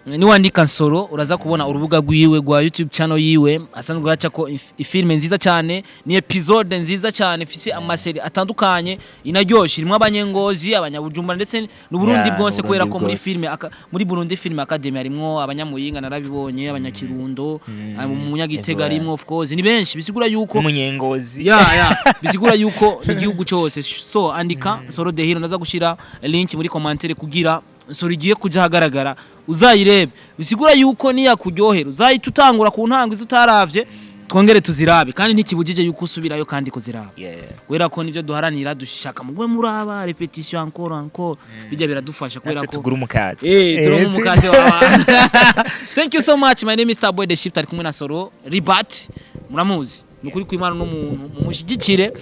Niwandika Nsoro uraza kubona urubuga rwiwe rwa YouTube channel yiwe asanzwe haca ko ifilme nziza cyane, ni episode nziza cyane ifise ama série atandukanye, inaryoshe, irimo abanyengozi, abanyabujumbura ndetse n'Uburundi bwose, kubera n'Uburundi ko muri bwose. filme muri Burundi Film Academy harimwo abanyamuyinga, narabibonye, abanyakirundo, umunyagitega harimwo, of course ni benshi, bisigura yuko Umunyengozi. Ya, bisigura yuko n'igihugu cyose. So andika Nsoro the Hero, ndaza gushira link muri commentaire kugira Nsoro igiye kuja ahagaragara, uzayirebe. Bisigura yuko niyakuryohera uzahita utangura ku ntango, izo utaravye twongere tuzirabe, kandi ntikibujije yuko usubirayo kandi kuziraba, kubera ko nivyo duharanira. Dushaka mugwe muraba répétition, encore, encore, bijya biradufasha kubera Natwe ko tugura umukate. Turonka umukate wawe. Thank you so much. My name is Starboy the Shift, ari kumwe na Soro Ribat. Muramuzi. Nukuri kwimana n'umuntu mumushyigikire,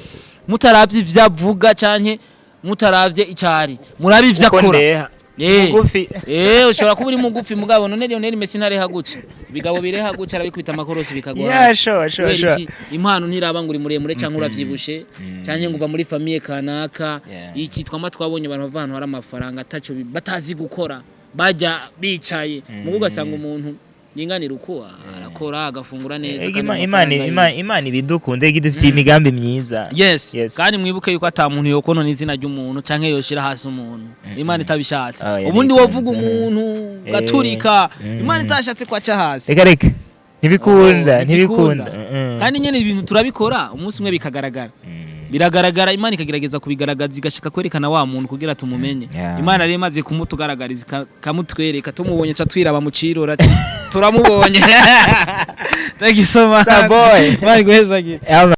mutaravye ivyo avuga canke mutaravye icari, murabe ivyo Uko akora. ndeha. Mugufi. Ushobora kuba uri mugufi, mugabo none Lionel Messi ntareha guca? Ibigabo bireha guca, arabikubita amakorosi bikagwa hasi. Sure. Kubera iki? Impano ntiraba ngo uri muremure cyangwa uravyibushe cyangwa ngo uva muri famille kanaka. Iki twama twabonye abantu bava ahantu hari amafaranga ataco batazi gukora, bajya bicaye mugo, ugasanga umuntu yinganira uko arakora, agafungura neza, Ega kandi Imana amafaranga Imana ibidukunde, ega idufitiye imigambi myiza. Yes. Yes. Kandi mwibuke yuko ata muntu yokonona izina ry'umuntu canke yoshira hasi umuntu Imana itabishatse. Ah, yeah, Ubundi niko. wovuga umuntu gaturika, Imana itashatse kwaca hasi. Reka reka, ntibikunda. Oh, ntibikunda. Kandi nyene ibintu turabikora, umunsi umwe bikagaragara, biragaragara. Imana ikagerageza kubigaragaza, igashaka kwerekana wa muntu kugira tumumenye. Imana rero imaze kumutugaragariza, ikamutwereka, tumubonye ca twiraba mu cirora ati turamubonye. Thank you so much. Star boy. Imana iguhezagire. Yeah, man.